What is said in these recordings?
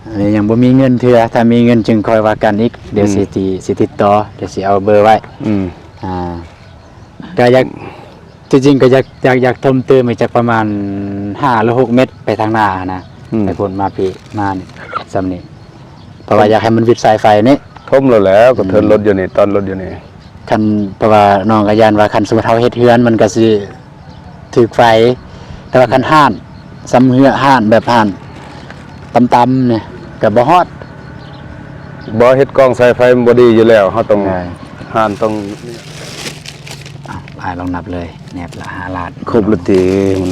ອັນນີ້ຍັງບໍ່ມີເງິນເທື່ອ ຖ້າມີເງິນຈຶ່ງຄ່ອຍວ່າກັນອີກ ດຽວ ອືມ ຊິຕິ ຊິຕິດຕໍ່ ດຽວຊິເອົາເບີໄວ້ ອືມ ອ່າ ກໍຢາກ ທີ່ຈິງກໍຢາກ ຢາກ ຢາກຖົມຕື່ມອີກຈັກປະມານຫ້າຫຼືຫົກເມັດໄປທາງໜ້າຫັ້ນນະ ອືມ ໄປພຸ້ນມາພີ້ ມານີ້ ສ່ຳນີ້ ເພາະວ່າຢາກໃຫ້ມັນວິດສາຍໄຟນີ້ ຖົມແລ້ວແຫຼະ ກໍເທີນລົດຢູ່ນີ້ ອືມ ຕອນລົດຢູ່ນີ້ ຄັນ ເພາະວ່ານ້ອງກໍຢ້ານວ່າ ຄັນສົມມຸດເຮົາເຮັດເຮືອນ ມັນກໍຊິຖືກໄຟ ແຕ່ວ່າຄັນຮ້ານ ສ່ຳເຮືອ ຮ້ານແບບຮ້ານຕ່ຳໆນີ້ ກໍບໍ່ຮອດ ບໍ່ ເຮັດກອງສາຍໄຟມັນບໍ່ດີຢູ່ແລ້ວ ເຮົາຕ້ອງ ເອີ ຮ້ານຕ້ອງ ເອົາ ອ້າຍລອງນັບເລີຍ ແໜບລະຫ້າລ້ານ ຄົບແລ້ວຕິ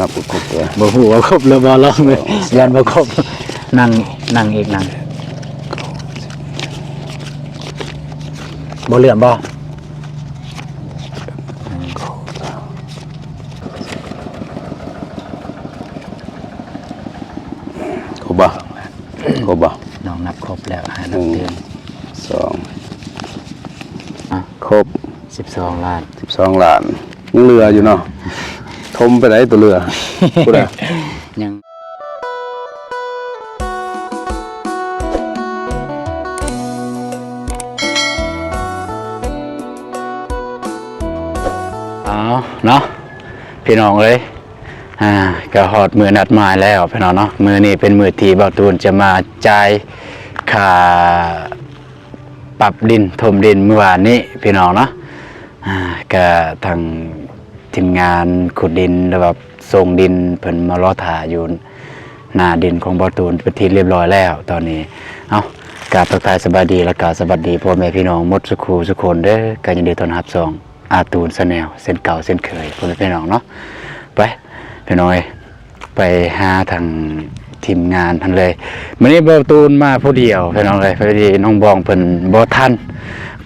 ນັບບໍ່ຄົບເດີ ບໍ່ຮູ້ວ່າຄົບຫຼືບໍ່ ລອງເລີຍ ສອງ ຢ້ານບໍ່ຄົບ ນັ່ງ ນັ່ງອີກ ນັ່ງ ບໍ່ເຫຼືອມບໍ່? ຄົບບໍ່? ຄົບບໍ່? ນ້ອງນັບຄົບແລ້ວ ໃຫ້ນັບຕື່ມ ໜຶ່ງ ສອງ ອ່ະ ຄົບ ສິບສອງລ້ານ ສິບສອງລ້ານ ຍັງເຫຼືອຢູ່ເນາະ ຖົມໄປໃດຕົວເຫຼືອ ພຸ້ນນະ ຍັງ ເອົາເນາະ ພີ່ນ້ອງເອີຍ ອ່າ ກໍຮອດມື້ນັດໝາຍແລ້ວ ພີ່ນ້ອງເນາະ ມື້ນີ້ເປັນມື້ທີ່ບ່າວຕູນຈະມາຈ່າຍຄ່າປັບດິນ ຖົມດິນມື້ວານນີ້ ພີ່ນ້ອງເນາະ ອ່າ ກໍທາງທີມງານຂຸດດິນ ຫຼືວ່າສົ່ງດິນ ເພິ່ນມາລໍຖ້າຢູ່ໜ້າດິນຂອງບ່າວຕູນເປັນທີ່ລຽບຮ້ອຍແລ້ວຕອນນີ້ ເອົ້າ ກາບທັກທາຍສະບາຍດີ ແລ້ວກະສະຫວັດດີພໍ່ແມ່ພີ່ນ້ອງໝົດສຸຂູສຸຄົນເດີ ກໍຍິນດີຕ້ອນຮັບຊ່ອງ ອາຕູນ Channel ເຊັ່ນເກົ່າເຊັ່ນເຄີຍ ພໍ່ແມ່ພີ່ນ້ອງເນາະ ໄປພີ່ນ້ອງເອີຍ ໄປຫາທາງທີມງານຫັ້ນເລີຍ ມື້ນີ້ບ່າວຕູນມາຜູ້ດຽວພີ່ນ້ອງເອີຍ ພໍດີນ້ອງບອງເພິ່ນບໍ່ທັນ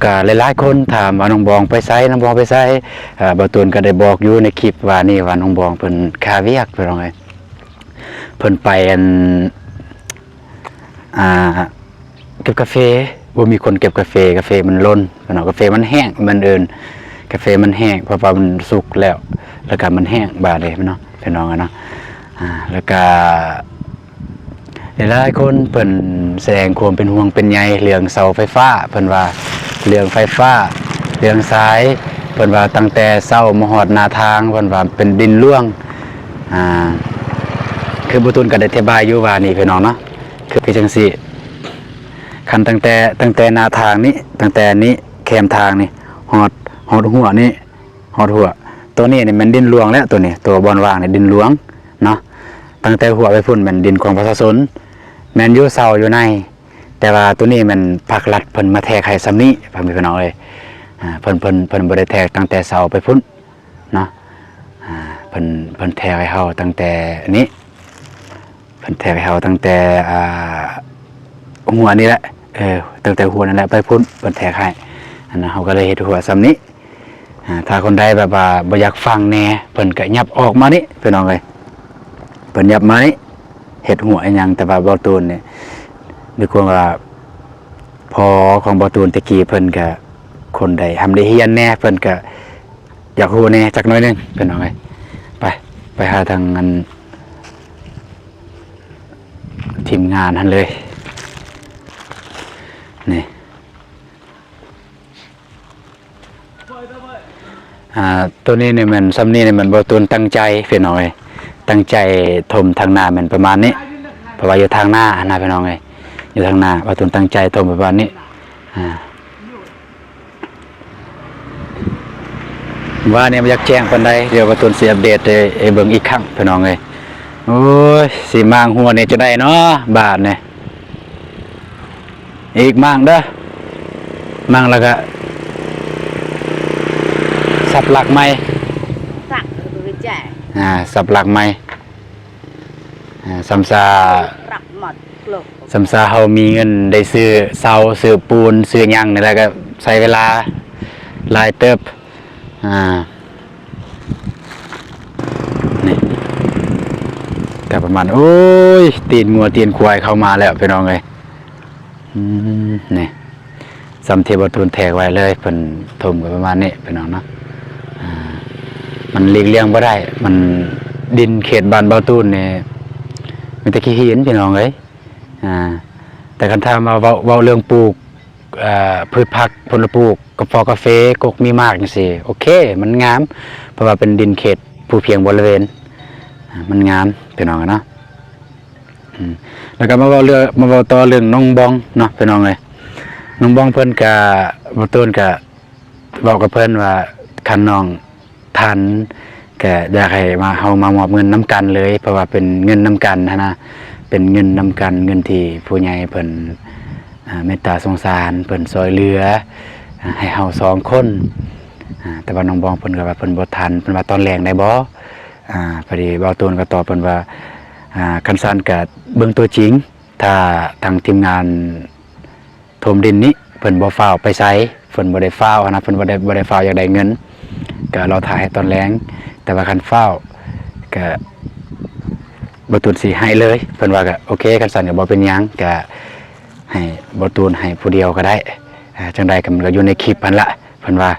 ກະຫຼາຍໆຄົນຖາມວ່ານ້ອງບອງໄປໃສ ນ້ອງບອງໄປໃສ ເອີ ບ່າວຕູນກໍໄດ້ບອກຢູ່ໃນຄລິບວານນີ້ວ່ານ້ອງບອງເພິ່ນຄາວຽກພີ່ນ້ອງເອີຍ ເພິ່ນໄປອັນ ອ່າ ເກັບກາເຟ ບໍ່ມີຄົນເກັບກາເຟ ກາເຟມັນຫຼົ່ນເນາະ ກາເຟມັນແຫ້ງ ມັນເອີ້ນກາເຟມັນແຫ້ງ ເພາະວ່າມັນສຸກແລ້ວ ແລ້ວກະມັນແຫ້ງບາດນີ້ເນາະ ພີ່ນ້ອງເນາະ ອ່າ ແລ້ວກະຫຼາຍໆຄົນເພິ່ນສະແດງຄວາມເປັນຫ່ວງເປັນໃຍເລື່ອງເສົາໄຟຟ້າ ເພິ່ນວ່າເລື່ອງໄຟຟ້າ ເລື່ອງສາຍ ເພິ່ນວ່າຕັ້ງແຕ່ເຊົ້າມາຮອດໜ້າທາງ ເພິ່ນວ່າເປັນດິນຫຼວງ ອ່າ ຄືບ່າວຕູນກໍໄດ້ອະທິບາຍຢູ່ວ່ານີ້ ພີ່ນ້ອງເນາະ ຄື ຄືຈັ່ງຊີ້ ຄັນຕັ້ງແຕ່ ຕັ້ງແຕ່ໜ້າທາງນີ້ ຕັ້ງແຕ່ນີ້ແຄມທາງນີ້ ຮອດ ຮອດຮົ້ວນີ້ ຮອດຮົ້ວ ໂຕນີ້ນີ້ແມ່ນດິນຫຼວງແລ້ວ ໂຕນີ້ ໂຕບ່ອນວ່າງນີ້ດິນຫຼວງເນາະ ຕັ້ງແຕ່ຮົ້ວໄປພຸ້ນແມ່ນດິນຂອງປະຊາຊົນ ແມ່ນຢູ່ເສົາຢູ່ໃນ ແຕ່ວ່າໂຕນີ້ແມ່ນພາກລັດເພິ່ນມາແທກໃຫ້ສ່ຳນີ້ ພໍ່ແມ່ພີ່ນ້ອງເອີຍ ອ່າ ເພິ່ນ ເພິ່ນ ເພິ່ນບໍ່ໄດ້ແທກຕັ້ງແຕ່ເສົາໄປພຸ້ນ ເນາະ ອ່າ ເພິ່ນ ເພິ່ນແທກໃຫ້ເຮົາຕັ້ງແຕ່ນີ້ ເພິ່ນແທກໃຫ້ເຮົາຕັ້ງແຕ່ ອ່າ ຫົວນີ້ແຫຼະ ເອີ ຕັ້ງແຕ່ຫົວນັ້ນແຫຼະໄປພຸ້ນ ເພິ່ນແທກໃຫ້ ອັນນັ້ນເຮົາກໍເລີຍເຮັດຫົວສ່ຳນີ້ ອ່າ ຖ້າຄົນໃດແບບວ່າບໍ່ຢາກຝັງແດ່ ເພິ່ນກໍຫຍັບອອກມານີ້ ພີ່ນ້ອງເອີຍ ເພິ່ນຫຍັບມານີ້ ເຮັດຫົວອີຫຍັງ ແຕ່ວ່າບ່າວຕູນນີ້ ດ້ວຍຄວາມວ່າພໍ່ຂອງບ່າວຕູນແຕ່ກີ້ ເພິ່ນກໍ ຄົນໃດຮ່ຳໄດ້ຮຽນແດ່ ເພິ່ນກໍ ຢາກຮູ້ແດ່ຈັກໜ້ອຍໜຶ່ງ ພີ່ນ້ອງເອີຍ ໄປ ໄປຫາທາງອັນ ທີມງານຫັ້ນເລີຍ ນີ້ ອ່າ ໂຕນີ້ນີ້ແມ່ນ ສ່ຳນີ້ນີ້ແມ່ນບ່າວຕູນຕັ້ງໃຈ ພີ່ນ້ອງເອີຍ ຕັ້ງໃຈຖົມທາງໜ້າແມ່ນປະມານນີ້ ເພາະວ່າຢູ່ທາງໜ້າຫັ້ນນະ ພີ່ນ້ອງເອີຍ ຢູ່ທາງໜ້າ ບ່າວຕູນຕັ້ງໃຈຖົມປະມານນີ້ ອ່າ ວ່ານີ້ບໍ່ຢາກແຈ້ງປານໃດ ດຽວບ່າວຕູນຊິອັບເດດໃຫ້ເບິ່ງອີກຄັ້ງ ພີ່ນ້ອງເອີຍ ໂອ້ຍ ຊິມ້າງຫົວນີ້ຈະໄດ້ເນາະ ບາດນີ້ ອີກມ້າງເດີ ມ້າງແລ້ວກະສັບຫຼັກໃໝ່ ສັບຫຼັກໃໝ່ ອ່າ ສຳຊາ ສຳຊາເຮົາມີເງິນໄດ້ຊື້ເສົາ ຊື້ປູນ ຊື້ຫຍັງນີ້ແຫຼະ ກໍໃຊ້ເວລາຫຼາຍເຕີບ ອ່າ ນີ້ ກໍປະມານ ໂອ້ຍ ຕີນງົວຕີນຄວາຍເຂົ້າມາແລ້ວ ພີ່ນ້ອງເອີຍ ອືມ ນີ້ ສ່ຳທີ່ບ່າວຕູນແທກໄວ້ເລີຍ ເພິ່ນຖົມກໍປະມານນີ້ ພີ່ນ້ອງເນາະ ອ່າ ມັນຫຼີກລ່ຽງບໍ່ໄດ້ ມັນ ດິນເຂດບ້ານບ່າວຕູນນີ້ ມີແຕ່ຂີ້ຫີນ ພີ່ນ້ອງເອີຍ ອ່າ ແຕ່ຄັນຖາມວ່າເວົ້າ ເວົ້າເລື່ອງປູກ ເອີ ພືດຜັກຜົນລະປູກ ກາຟອກາເຟ ກົກມີໝາກຈັ່ງຊີ້ ໂອເຄ ມັນງາມ ເພາະວ່າເປັນດິນເຂດພູພຽງບໍລິເວນ ມັນງາມພີ່ນ້ອງເນາະ. ອືມ ແລ້ວກໍມາເວົ້າເລື່ອງ ມາເວົ້າຕໍ່ເລື່ອງນ້ອງບອງເນາະພີ່ນ້ອງເອີຍ. ນ້ອງບອງເພິ່ນກະ ບໍ່ຕູນກະເວົ້າກັບເພິ່ນວ່າ ຄັນນ້ອງທັນກະຢາກໃຫ້ມາ ເຮົາມາມອບເງິນນຳກັນເລີຍ ເພາະວ່າເປັນເງິນນຳກັນຫັ້ນນະ ເປັນເງິນນຳກັນ ເງິນທີ່ຜູ້ໃຫຍ່ເພິ່ນ ອ່າ ເມດຕາສົງສານ ເພິ່ນຊ່ອຍເຫຼືອ ອ່າ ໃຫ້ເຮົາສອງຄົນ. ອ່າ ແຕ່ວ່ານ້ອງບອງເພິ່ນກໍວ່າເພິ່ນບໍ່ທັນ ເພິ່ນວ່າຕອນແລງໄດ້ບໍ່? ອ່າ ພໍດີບ່າວຕູນກໍຕອບເພິ່ນວ່າ ອ່າ ຄັນຊັ້ນກໍເບິ່ງຕົວຈິງ ຖ້າທາງທີມງານຖົມດິນນີ້ ເພິ່ນບໍ່ຟ້າວໄປໃສ ເພິ່ນບໍ່ໄດ້ຟ້າວຫັ້ນນະ ເພິ່ນບໍ່ໄດ້ ບໍ່ໄດ້ຟ້າວຢາກໄດ້ເງິນ ກໍລໍຖ້າໃຫ້ຕອນແລງ. ແຕ່ວ່າຄັນຟ້າວກໍ ບ່າວຕູນຊິໃຫ້ເລີຍ ເພິ່ນວ່າ ກໍໂອເຄ ຄັນຊັ້ນກໍບໍ່ເປັນຫຍັງ ກໍໃຫ້ບ່າວຕູນໃຫ້ຜູ້ດຽວກໍໄດ້. ອ່າ ຈັ່ງໃດກໍມັນກໍຢູ່ໃນຄລິບຫັ້ນລະ ເພິ່ນວ່າ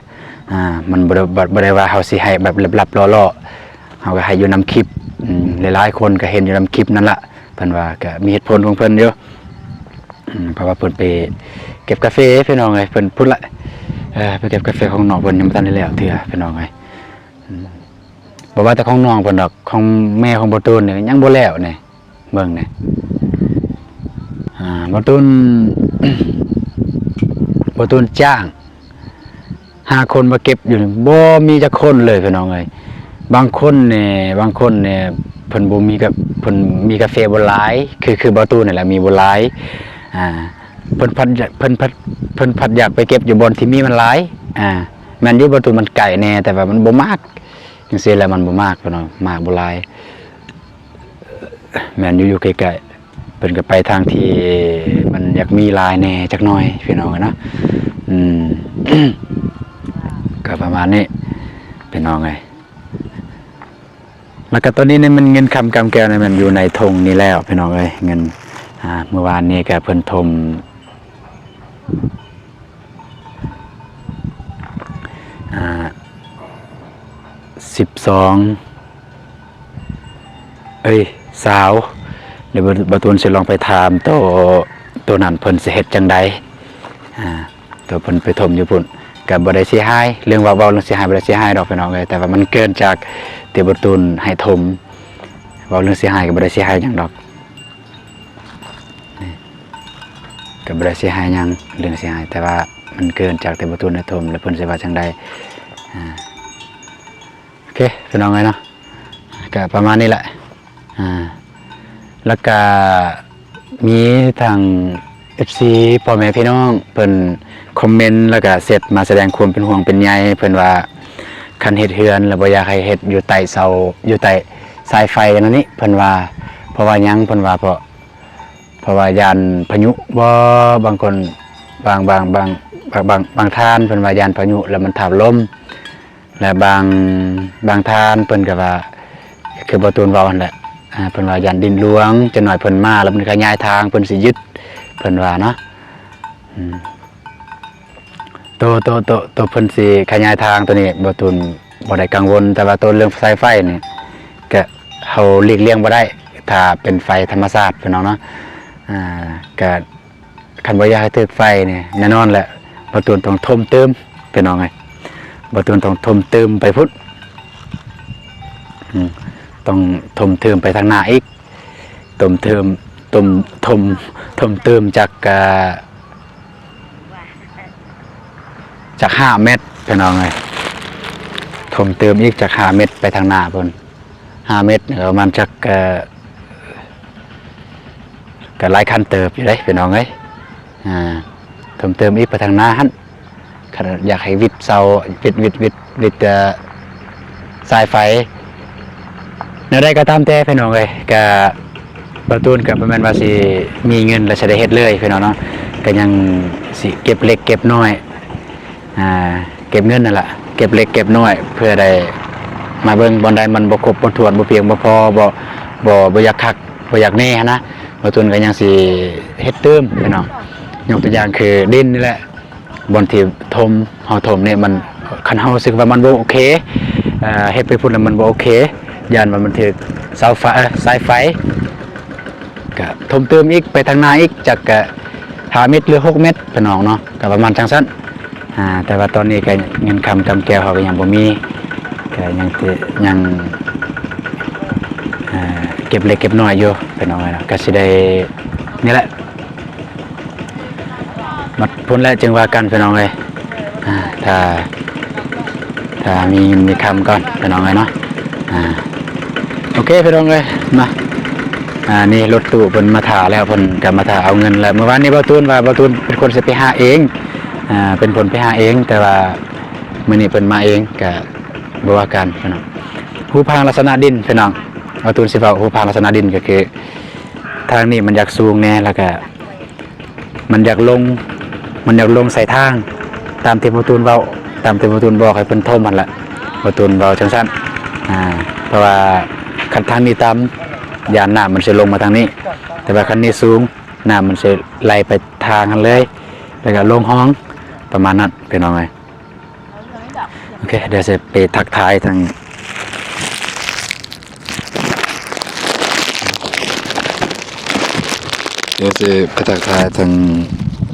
ອ່າ ມັນບໍ່ໄດ້ ບໍ່ ບໍ່ໄດ້ວ່າເຮົາຊິໃຫ້ແບບລັບໆຫຼໍ່ໆ ເຮົາກໍໃຫ້ຢູ່ນຳຄລິບ. ອືມ ຫຼາຍໆຄົນກໍເຫັນຢູ່ນຳຄລິບນັ້ນລະ ເພິ່ນວ່າກໍມີເຫດຜົນຂອງເພິ່ນຢູ່. ອືມ ເພາະວ່າເພິ່ນໄປເກັບກາເຟພີ່ນ້ອງເອີຍ ເພິ່ນພຸ້ນລະ ເອີ ໄປເກັບກາເຟຂອງນ້ອງເພິ່ນ ຍັງບໍ່ທັນໄດ້ແລ້ວເທື່ອພີ່ນ້ອງເອີຍ. ອືມ ບໍ່ວ່າແຕ່ຂອງນ້ອງເພິ່ນດອກ ຂອງແມ່ຂອງບ່າວຕູນນີ້ຍັງບໍ່ແລ້ວນີ້ ເບິ່ງນີ້. ອ່າ ບ່າວຕູນ ບ່າວຕູນຈ້າງຫ້າຄົນມາເກັບຢູ່ນີ້ ບໍ່ມີຈັກຄົນເລີຍພີ່ນ້ອງເອີຍ. ບາງຄົນນີ້ ບາງຄົນນີ້ເພິ່ນບໍ່ມີກະ ເພິ່ນມີກາເຟບໍ່ຫຼາຍ ຄື ຄືບ່າວຕູນນີ້ແຫຼະ ມີບໍ່ຫຼາຍ. ອ່າ ເພິ່ນພັດ ເພິ່ນພັດ ເພິ່ນພັດຢາກໄປເກັບຢູ່ບ່ອນທີ່ມີມັນຫຼາຍ. ອ່າ ແມ່ນຢູ່ ບ່າວຕູນມັນໃກ້ແດ່ ແຕ່ວ່າມັນບໍ່ມັກ ຈັ່ງຊີ້ແຫຼະ ມັນບໍ່ມັກພີ່ນ້ອງ ມັກບໍ່ຫຼາຍ. ແມ່ນຢູ່ ຢູ່ໃກ້ໆ ເພິ່ນກໍໄປທາງທີ່ມັນຢາກມີຫຼາຍແດ່ຈັກໜ້ອຍພີ່ນ້ອງເອີຍເນາະ. ອືມ ກໍປະມານນີ້ພີ່ນ້ອງເອີຍ. ແລ້ວກໍຕອນນີ້ນີ້ມັນເງິນຄຳກຳແກ້ວນີ້ມັນຢູ່ໃນຖົງນີ້ແລ້ວພີ່ນ້ອງເອີຍ. ເງິນ ອ່າ ມື້ວານນີ້ກໍເພິ່ນຖົມ ອ່າ ສິບສອງ ເອີຍ ຊາວ ດຽວບ່າວ ບ່າວຕູນຊິລອງໄປຖາມໂຕ ໂຕນັ້ນເພິ່ນຊິເຮັດຈັ່ງໃດ. ອ່າ ໂຕເພິ່ນໄປຖົມຢູ່ພຸ້ນ ກໍບໍ່ໄດ້ເສຍຫາຍ ເລື່ອງວ່າເວົ້າເລື່ອງເສຍຫາຍ ບໍ່ໄດ້ເສຍຫາຍດອກພີ່ນ້ອງເອີຍ ແຕ່ວ່າມັນເກີນຈາກທີ່ບ່າວຕູນໃຫ້ຖົມ ເວົ້າເລື່ອງເສຍຫາຍກໍບໍ່ໄດ້ເສຍຫາຍຫຍັງດອກ. ນີ້ ກໍບໍ່ໄດ້ເສຍຫາຍຫຍັງ ເລື່ອງເສຍຫາຍ ແຕ່ວ່າມັນເກີນຈາກທີ່ບ່າວຕູນໄດ້ຖົມ ແລ້ວເພິ່ນຊິວ່າຈັ່ງໃດ. ອ່າ ໂອເຄພີ່ນ້ອງເອີຍເນາະ ກໍປະມານນີ້ແຫຼະ. ອ່າ ແລ້ວກໍມີທາງເອັຟຊີ ພໍ່ແມ່ພີ່ນ້ອງເພິ່ນຄອມເມັນ ແລ້ວກໍແຊັດມາສະແດງຄວາມເປັນຫ່ວງເປັນໃຍ ເພິ່ນວ່າຄັນເຮັດເຮືອນແລ້ວບໍ່ຢາກໃຫ້ເຮັດຢູ່ໃຕ້ເສົາ ຢູ່ໃຕ້ສາຍໄຟນັ້ນນີ້ ເພິ່ນວ່າ ເພາະວ່າຫຍັງ ເພິ່ນວ່າ ເພາະ ເພາະວ່າຢ້ານພາຍຸບໍ ບາງຄົນ ບາງ ບາງ ບາງ ບາງ ບາງ ບາງທ່ານເພິ່ນວ່າຢ້ານພາຍຸແລ້ວມັນຖາມລົມ ແລະ ບາງ ບາງທ່ານເພິ່ນກໍວ່າ ຄືບ່າວຕູນເວົ້າຫັ້ນແຫຼະ ອ່າ ເພິ່ນວ່າຢ້ານດິນຫຼວງ ຈັກໜ້ອຍເພິ່ນມາແລ້ວເພິ່ນຂະຫຍາຍທາງ ເພິ່ນຊິຍຶດ ເພິ່ນວ່າເນາະ. ອືມ ໂຕ ໂຕ ໂຕ ໂຕເພິ່ນຊິຂະຫຍາຍທາງໂຕນີ້ ບ່າວຕູນບໍ່ໄດ້ກັງວົນ ແຕ່ວ່າໂຕເລື່ອງສາຍໄຟນີ້ ກະເຮົາຫຼີກລ່ຽງບໍ່ໄດ້ ຖ້າເປັນໄຟທຳມະຊາດ ພີ່ນ້ອງເນາະ. ອ່າ ກະຄັນບໍ່ຢາກໃຫ້ຖືກໄຟນີ້ ແນ່ນອນແຫຼະ ບ່າວຕູນຕ້ອງຖົມຕື່ມ ພີ່ນ້ອງເອີຍ ບ່າວຕູນຕ້ອງຖົມຕື່ມໄປພຸ້ນ. ອືມ ຕ້ອງຖົມຕື່ມໄປທາງໜ້າອີກ ຖົມຕື່ມ ຖົມ ຖົມ ຖົມຕື່ມຈັກ ອ່າ ຈັກຫ້າແມັດ ພີ່ນ້ອງເອີຍ ຖົມຕື່ມອີກຈັກຫ້າແມັດໄປທາງໜ້າພຸ້ນ ຫ້າແມັດ ປະມານຈັກ ເອີ ກໍຫຼາຍຄັນເຕີບຢູ່ເດ້ ພີ່ນ້ອງເອີຍ. ອ່າ ຖົມຕື່ມອີກໄປທາງໜ້າຫັ້ນ ຄັນຢາກໃຫ້ວິດເສົາ ວິດ ວິດ ວິດ ວິດ ເອີ ສາຍໄຟ ແນວໃດກໍຕາມແຕ່ພີ່ນ້ອງເອີຍ ກະບ່າວຕູນກໍບໍ່ແມ່ນວ່າຊິມີເງິນແລ້ວຊິໄດ້ເຮັດເລີຍພີ່ນ້ອງເນາະ ກໍຍັງຊິເກັບເລັກເກັບນ້ອຍ ອ່າ ເກັບເງິນນັ້ນລະ ເກັບເລັກເກັບນ້ອຍ ເພື່ອໄດ້ມາເບິ່ງບ່ອນໃດມັນບໍ່ຄົບບໍ່ຖ້ວນ ບໍ່ພຽງບໍ່ພໍ ບໍ່ ບໍ່ ບໍ່ຢາກຄັກ ບໍ່ຢາກແນ່ຫັ້ນນະ ບ່າວຕູນກໍຍັງຊິເຮັດຕື່ມພີ່ນ້ອງ. ຍົກຕົວຢ່າງຄືດິນນີ້ແຫຼະ ບ່ອນທີ່ຖົມ ເຮົາຖົມນີ້ມັນ ຄັນເຮົາຮູ້ສຶກວ່າມັນບໍ່ໂອເຄ ເອີ ເຮັດໄປພຸ້ນແລ້ວມັນບໍ່ໂອເຄ ຢ້ານວ່າມັນຖືກເສົາໄຟ ເອີ ສາຍໄຟ ກະຖົມຕື່ມອີກ ໄປທາງໜ້າອີກ ຈັກກະ ຫ້າເມັດ ຫຼື ຫົກເມັດ ພີ່ນ້ອງເນາະ ກໍປະມານຈັ່ງຊັ້ນ. ອ່າ ແຕ່ວ່າຕອນນີ້ກໍເງິນຄຳກຳແກ້ວເຮົາກໍຍັງບໍ່ມີ ກໍຍັງ ຍັງ ອ່າ ເກັບເລັກເກັບນ້ອຍຢູ່ ພີ່ນ້ອງເອີຍເນາະ. ກໍຊິໄດ້ນີ້ແຫຼະ ມາພຸ້ນແຫຼະຈຶ່ງວ່າກັນ ພີ່ນ້ອງເອີຍ. ອ່າ ຖ້າ ຖ້າມີເງິນມີຄຳກ່ອນ ພີ່ນ້ອງເອີຍເນາະ. ອ່າ ໂອເຄ ພີ່ນ້ອງເອີຍ ມາ ອ່າ ນີ້ລົດຕູ້ເພິ່ນມາຖ້າແລ້ວ ເພິ່ນກໍມາຖ້າເອົາເງິນແລ້ວ. ມື້ວານນີ້ບ່າວຕູນວ່າບ່າວຕູນເປັນຄົນຊິໄປຫາເອງ ອ່າ ເປັນຄົນໄປຫາເອງ ແຕ່ວ່າມື້ນີ້ເພິ່ນມາເອງ ກໍບໍ່ວ່າກັນ ພີ່ນ້ອງ. ຮູບຮ່າງລັກສະນະດິນ ພີ່ນ້ອງ ບ່າວຕູນຊິເວົ້າ ຮູບຮ່າງລັກສະນະດິນກໍຄື ທາງນີ້ມັນຢາກສູງແດ່ ແລ້ວກໍ ມັນຢາກລົງ ມັນຢາກລົງໃສ່ທາງ ຕາມທີ່ພໍ່ຕູນເວົ້າ ຕາມທີ່ພໍ່ຕູນບອກໃຫ້ເພິ່ນຖົມຫັ້ນລະ ພໍ່ຕູນເວົ້າຈັ່ງຊັ້ນ. ອ່າ ເພາະວ່າຄັນທາງນີ້ຕ່ຳ ຢ້ານນ້ຳມັນຊິລົງມາທາງນີ້ ແຕ່ວ່າຄັນນີ້ສູງ ນ້ຳມັນຊິໄຫຼໄປທາງຫັ້ນເລີຍ ແລ້ວກໍລົງຮ່ອງ ປະມານນັ້ນ ພີ່ນ້ອງເອີຍ. ໂອເຄ ດຽວຊິໄປທັກທາຍທາງ ດຽວຊິໄປທັກທາຍທາງ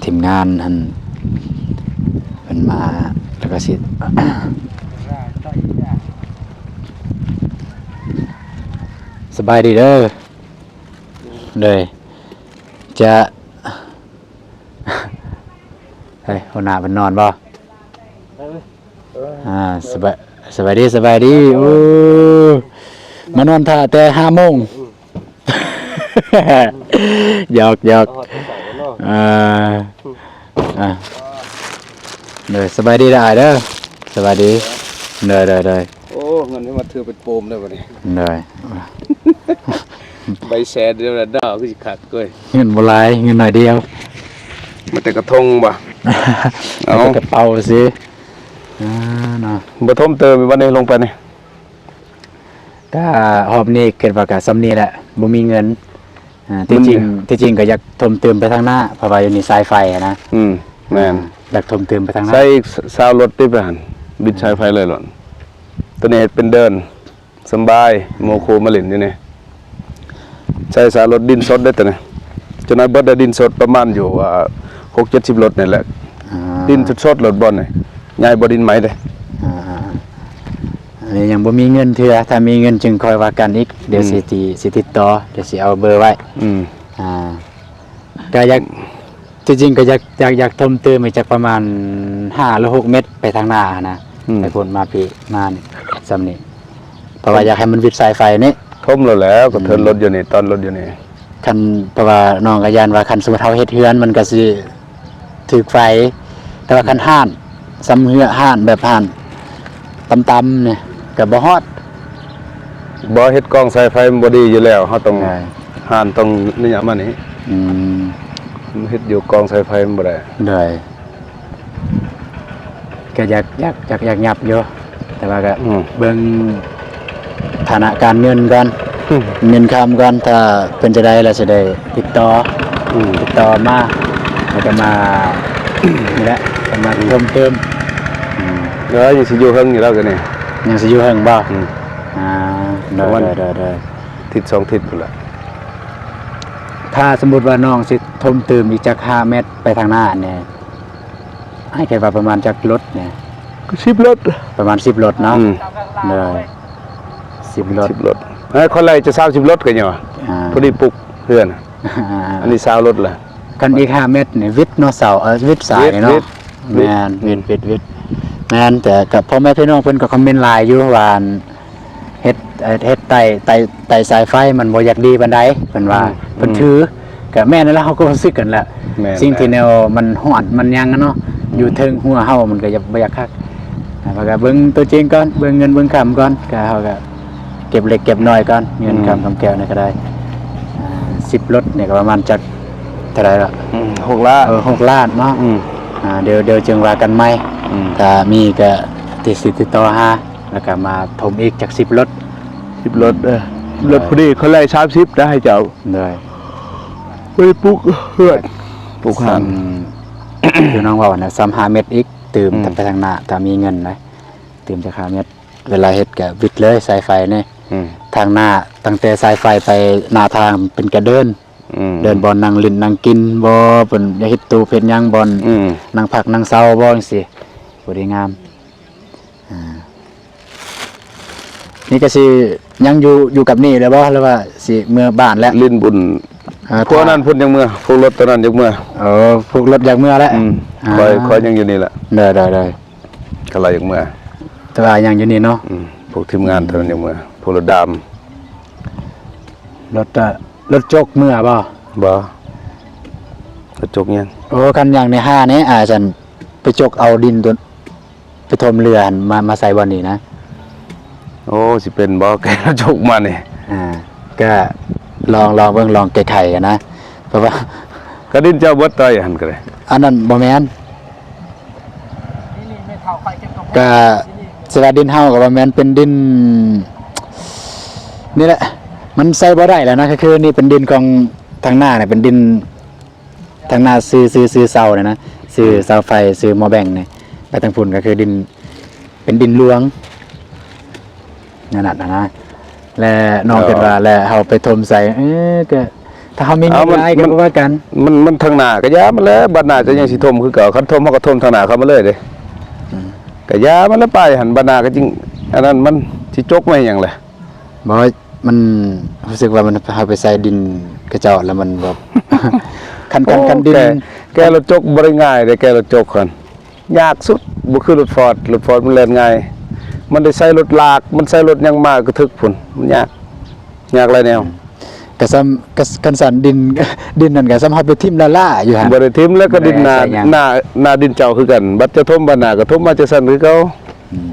ທີມງານຫັ້ນ ເພິ່ນມາ ແລ້ວກໍຊິ ສະບາຍດີເດີ ໂດຍ ຈະ ເຮີ້ຍ ຫົວໜ້າເພິ່ນນອນບໍ່? ອ່າ ສະບາຍ ສະບາຍດີ ສະບາຍດີ. ໂອ້ ມານອນຖ້າແຕ່ຫ້າໂມງ. ຫຍອກ ຫຍອກ ອ່າ ອ່າ ໂດຍ ສະບາຍດີເດີອ້າຍເດີ ສະບາຍດີ. ໂດຍ ໂດຍ ໂດຍ. ໂອ້ ເງິນທີ່ມາຖືເປັນໂປມໄດ້ບັດນີ້ ໂດຍ. ໃບແສນດຽວລະດາວຄືຊິຄັກເວີຍ. ເງິນບໍ່ຫຼາຍ ເງິນໜ້ອຍດຽວ ມາແຕ່ກະທົງບໍ່? ເອົາ ມາແຕ່ກະເປົາຊື່ ອ່າ ເນາະ. ບໍ່ຖົມເຕີມບັດນີ້ລົງໄປນີ້ ກະຮອບນີ້ຄິດວ່າກະສ່ຳນີ້ແຫຼະ ບໍ່ມີເງິນ. ອ່າ ທີ່ຈິງ ທີ່ຈິງກໍຢາກຖົມຕື່ມໄປທາງໜ້າ ເພາະວ່າຢູ່ນີ້ສາຍໄຟຫັ້ນນະ. ອືມ ແມ່ນ ຢາກຖົມຕື່ມໄປທາງໜ້າ ໃສ່ອີກຊາວລົດຕິໄປຫັ້ນ ບິດສາຍໄຟເລີຍໂລດ. ຕົວນີ້ເຮັດເປັນເດີ່ນ ສຳບາຍ ໂມໂຄມາຫຼິ້ນຢູ່ນີ້ ໃຊ້ສາລົດດິນສົດເດ້ຕົວນີ້. ຈົນວ່າເບິດໄດ້ດິນສົດປະມານຢູ່ ອ່າ ຫົກເຈັດສິບລົດນີ້ແຫຼະ. ອ່າ ດິນສົດໆໂລດບ່ອນນີ້ ຍ້າຍບໍ່ດິນໃໝ່ເດ້. ອ່າ ອັນນີ້ຍັງບໍ່ມີເງິນເທື່ອ ຖ້າມີເງິນຈຶ່ງຄ່ອຍວ່າກັນອີກ. ດຽວ ອືມ ຊິຕິ ຊິຕິດຕໍ່ ດຽວຊິເອົາເບີໄວ້. ອືມ ອ່າ ກໍຢາກ ທີ່ຈິງກໍຢາກ ຢາກ ຢາກຖົມຕື່ມອີກຈັກປະມານຫ້າຫຼືຫົກເມັດໄປທາງໜ້າຫັ້ນນະ. ອືມ ໄປພຸ້ນມາພີ້ ມານີ້ ສ່ຳນີ້ ເພາະວ່າຢາກໃຫ້ມັນວິດສາຍໄຟນີ້. ຖົມແລ້ວແຫຼະ ກໍເທີນລົດຢູ່ນີ້ ອືມ ຕອນລົດຢູ່ນີ້. ຄັນ ເພາະວ່ານ້ອງກໍຢ້ານວ່າ ຄັນສົມມຸດເຮົາເຮັດເຮືອນ ມັນກໍຊິຖືກໄຟ ແຕ່ວ່າຄັນຮ້ານ ສ່ຳເຮືອຮ້ານແບບຮ້ານຕ່ຳໆນີ້ກໍບໍ່ຮອດ. ບໍ່ ເຮັດກອງສາຍໄຟມັນບໍ່ດີຢູ່ແລ້ວ ເຮົາຕ້ອງ ອ່າ ຮ້ານຕ້ອງໄລຍະມານີ້. ອືມ ເຮັດຢູ່ກອງສາຍໄຟມັນບໍ່ໄດ້. ໂດຍ ກໍຢາກ ຢາກ ຢາກ ຢາກຫຍັບຢູ່ ແຕ່ວ່າກໍ ອືມ ເບິ່ງຖານະການເງິນກ່ອນ ເງິນຄຳກ່ອນ ຖ້າເປັນຈັ່ງໃດແລ້ວຊິໄດ້ຕິດຕໍ່. ອືມ ຕິດຕໍ່ມາ ແລ້ວກໍມາ ນີ້ແຫຼະ ກໍມາເພີ່ມເຕີມ. ອືມ ແລ້ວຍັງຊິຢູ່ເຖິງຢູ່ແລ້ວກໍນີ້ ຍັງຊິຢູ່ເຖິງບໍ່? ອືມ ອ່າ ໂດຍ ປະມານ ໂດຍ ໂດຍ ໂດຍ ທິດສອງທິດພຸ້ນແຫຼະ. ຖ້າສົມມຸດວ່ານ້ອງຊິຖົມຕື່ມອີກຈັກຫ້າເມັດໄປທາງໜ້ານີ້ ອ້າຍຄິດວ່າປະມານຈັກລົດນີ້? ກໍສິບລົດ ປະມານສິບລົດເນາະ. ອືມ ໂດຍ ສິບລົດ ສິບລົດ. ເອີ ຂ້ອຍໄລ່ຈະຊາວສິບລົດກໍຍັງວ່າ ອ່າ ພໍດີປຸກເຮືອນ. ອ່າ ອັນນີ້ຊາວລົດລະ. ຄັນອີກຫ້າເມັດນີ້ວິດເນາະ ເສົາ ເອີ ວິດສາຍເນາະ. ວິດ ວິດ ແມ່ນ ວິດ ວິດ ວິດ ແມ່ນ. ແຕ່ກໍພໍ່ແມ່ພີ່ນ້ອງເພິ່ນກໍຄອມເມັນຫຼາຍຢູ່ວ່າ ເຮັດ ເຮັດໃຕ້ ໃຕ້ ໃຕ້ສາຍໄຟມັນບໍ່ຢາກດີປານໃດ ເພິ່ນວ່າ. ອືມ ເພິ່ນຖື ອືມ ກະແມ່ນແລ້ວ ເຮົາກໍຮູ້ສຶກກັນແຫຼະ. ແມ່ນ ສິ່ງທີ່ແນວມັນຮ້ອນມັນຫຍັງເນາະ ອືມ ຢູ່ເທິງຫົວເຮົາມັນກໍຢາກ ບໍ່ຢາກຄັກ. ແລ້ວກໍເບິ່ງຕົວຈິງກ່ອນ ເບິ່ງເງິນເບິ່ງຄຳກ່ອນ ກໍເຮົາກໍເກັບເລັກເກັບນ້ອຍກ່ອນ ເງິນຄຳ ອືມ ຄຳແກ້ວນີ້ກໍໄດ້. ອ່າ ສິບລົດນີ້ກໍປະມານຈັກເທົ່າໃດລະ? ອືມ ຫົກລ້ານ. ເອີ ຫົກລ້ານເນາະ. ອືມ ອ່າ ດຽວ ດຽວຈຶ່ງວ່າກັນໃໝ່. ອືມ ຖ້າມີກໍຕິດ ຕິດຕໍ່ຫາ ແລ້ວກໍມາຖົມອີກຈັກສິບລົດ. ສິບລົດ ເອີ ລົດ ໂດຍ ພໍດີ ເຂົາໄລ່ສາມສິບນະໃຫ້ເຈົ້າ. ໂດຍ ໄປປຸກເຮືອນ ປຸກຮ້ານ ສ່ຳ ຄືນ້ອງເວົ້ານະ ສ່ຳຫ້າເມັດອີກ ຕື່ມ ອືມ ໄປທາງໜ້າ ຖ້າມີເງິນນະ ຕື່ມຈັກຫ້າເມັດ. ເວລາເຮັດກະວິດເລີຍສາຍໄຟນີ້. ອືມ ທາງໜ້າ ຕັ້ງແຕ່ສາຍໄຟໄປໜ້າທາງເປັນກະເດີ່ນ. ອືມ ເດີ່ນບ່ອນນັ່ງຫຼິ້ນນັ່ງກິນບໍ່ ເພິ່ນຢາກເຮັດຕູບເຮັດຫຍັງ ບ່ອນ ອືມ ນັ່ງພັກນັ່ງເຊົາບໍ່ ຈັ່ງຊີ້ ບໍ່ໄດ້ງາມ. ອ່າ ນີ້ກໍຊິຍັງຢູ່ ຢູ່ກັບນີ້ແລ້ວບໍ່ ຫຼືວ່າຊິເມືອບ້ານແລ້ວ? ຫຼິ້ນບຸນ ເອີ ພວກນັ້ນພຸ້ນຍັງເມືອ ພວກລົດຕົວນັ້ນຍັງເມືອ. ເອີ ພວກລົດຢາກເມືອແລ້ວ. ອືມ ອ່າ ຂ້ອຍ ຂ້ອຍຍັງຢູ່ນີ້ແຫຼະ. ໂດຍໆໆ ກໍລາຍັງເມືອ ແຕ່ວ່າຍັງຢູ່ນີ້ເນາະ. ອືມ ພວກທີມງານຕົວນັ້ນຍັງເມືອ ພວກລົດດຳ. ລົດ ລົດຈົກເມືອບໍ່? ບໍ່ ລົດຈົກຍັງ. ໂອ້ ຄັນຍັງນີ້ຫາແດ່ ອາ ຊັ້ນໄປຈົກເອົາດິນຕົວ ໄປຖົມເຫຼືອຫັ້ນ ມາ ມາໃສ່ບ່ອນນີ້ນະ. ໂອ້ ຊິເປັນບໍ່ ແກຈົກມານີ້? ອ່າ ກະລອງ ລອງເບິ່ງ ລອງແກ້ໄຂກັນນະ ເພາະວ່າ ກະດິນເຈົ້າເບິດໄຕຫັ້ນກະໄດ້. ອັນນັ້ນບໍ່ແມ່ນ ກະຊິວ່າດິນເຮົາກະບໍ່ແມ່ນ ເປັນດິນ ນີ້ແຫຼະ ມັນໃຊ້ບໍ່ໄດ້ແລ້ວນະ. ກະຄືນີ້ເປັນດິນຂອງທາງໜ້ານະ ເປັນດິນ ທາງໜ້າຊື່ ຊື່ ຊື່ເສົານີ້ນະ ຊື່ ອືມ ເສົາໄຟ ຊື່ໝໍ້ແບງນີ້ ໄປທາງພຸ້ນກໍຄືດິນ ເປັນດິນຫຼວງ ນັ້ນນະ ແລະນ້ອງ ເອີ ຄິດວ່າ ແລະເຮົາໄປຖົມໃສ່ ເອີ ກໍຖ້າເຮົາມີເງິນຫຼາຍກໍບໍ່ວ່າກັນ. ມັນ ມັນທາງໜ້າກໍຢ່າມັນແຫຼະ ບັດໜ້າຈະຍັງຊິຖົມຄືເກົ່າ. ຄັນຖົມເຮົາກໍຖົມທາງໜ້າເຂົ້າມາເລີຍເດ້ ອືມ ກໍຢ່າມັນລະ ໄປຫັ້ນ ບັດໜ້າກໍຈິງ ອັນນັ້ນ ມັນຊິຈົກມາຫຍັງລະ? ບໍ່ ມັນຮູ້ສຶກວ່າມັນ ເຮົາໄປໃສ່ດິນເຂົາເຈົ້າແລ້ວມັນແບບ ຄັນ ຄັນ ໂອ້ ຄັນດິນ ແກ່ ແກ່ລົດຈົກບໍ່ໄດ້ງ່າຍເດ້ ແກ່ລົດຈົກຫັ້ນຍາກສຸດ ບໍ່ຄືລົດຟອດ. ລົດຟອດມັນແລ່ນງ່າຍ ມັນໄດ້ໃສ່ລົດລາກ ມັນໃສ່ລົດຫຍັງມາກະທຶກພຸ້ນ ມັນຍາກ ຍາກຫຼາຍແນວ. ອືມ ກະສ່ຳ ກະ ຄັນຊັ້ນດິນ ດິນນັ້ນກະສ່ຳເຮົາໄປຖິ້ມລ້າໆຢູ່ຫັ້ນ. ບໍ່ໄດ້ຖິ້ມແລ້ວ ກະດິນໜ້າ ໜ້າ ໜ້າດິນເຈົ້າຄືກັນ ບັດເຈົ້າຖົມບັດໜ້າກະຖົມມາຈັ່ງຊັ້ນຄືເກົ່າ. ອືມ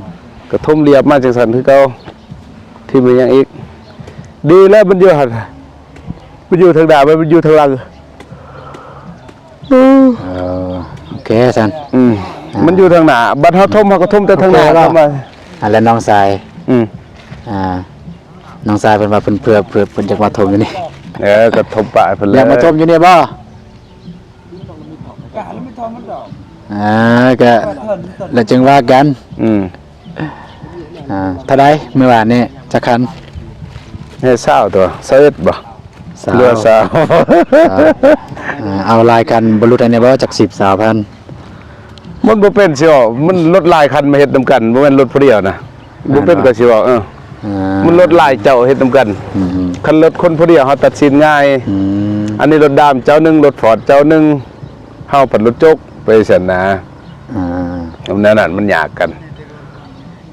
ກະຖົມລຽບມາຈັ່ງຊັ້ນຄືເກົ່າ. ທີ່ມີຫຍັງອີກ? ດີແລ້ວ ມັນຢູ່ຫັ້ນ ມັນຢູ່ທາງໜ້າ ມັນ ມັນຢູ່ທາງຫຼັງ. ເອີ ໂອເຄຊັ້ນ ອືມ ອ່າ ມັນຢູ່ທາງໜ້າ ບັດເຮົາຖົມ ເຮົາກໍຖົມແຕ່ທາງໜ້າ ໂອເຄ ເຂົ້າມາ. ອັນ ແລະນ້ອງຊາຍ ອືມ ອ່າ ນ້ອງຊາຍເພິ່ນວ່າເພິ່ນເພື່ອ ເພື່ອ ເພິ່ນຢາກມາຖົມຢູ່ນີ້. ເອີ ກໍຖົມປະໃຫ້ເພິ່ນເລີຍ ຢາກມາຖົມຢູ່ນີ້ບໍ່? ອ່າ ກະ ແລ້ວຈຶ່ງວ່າກັນ. ອືມ ອ່າ ເທົ່າໃດມື້ວານນີ້ ຈັກຄັນ? ເອີ ຊາວຕົວະ ຊາວເອັດບໍ່? ຊາວ ຫຼືວ່າຊາວ ອ່າ ເອົາຫຼາຍຄັນບໍ່ຫຼຸດໃຫ້ແດ່ບໍ່ ຈັກສິບ ຊາວພັນ? ມັນບໍ່ເປັນຊິເວົ້າ ມັນລົດຫຼາຍຄັນມາເຮັດນຳກັນ ບໍ່ແມ່ນລົດຜູ້ດຽວນະ. ບໍ່ເປັນກໍຊິເວົ້າ ເອີ ອ່າ ມັນລົດຫຼາຍເຈົ້າເຮັດນຳກັນ. ອືມໆ ຄັນລົດຄົນຜູ້ດຽວເຮົາຕັດສິນງ່າຍ. ອືມ ອັນນີ້ລົດດາມເຈົ້າໜຶ່ງ ລົດຟອດເຈົ້າໜຶ່ງ ເຮົາພັດລົດຈົກໄປຊັ້ນນະ. ອ່າ ແນວນັ້ນມັນຍາກກັນ.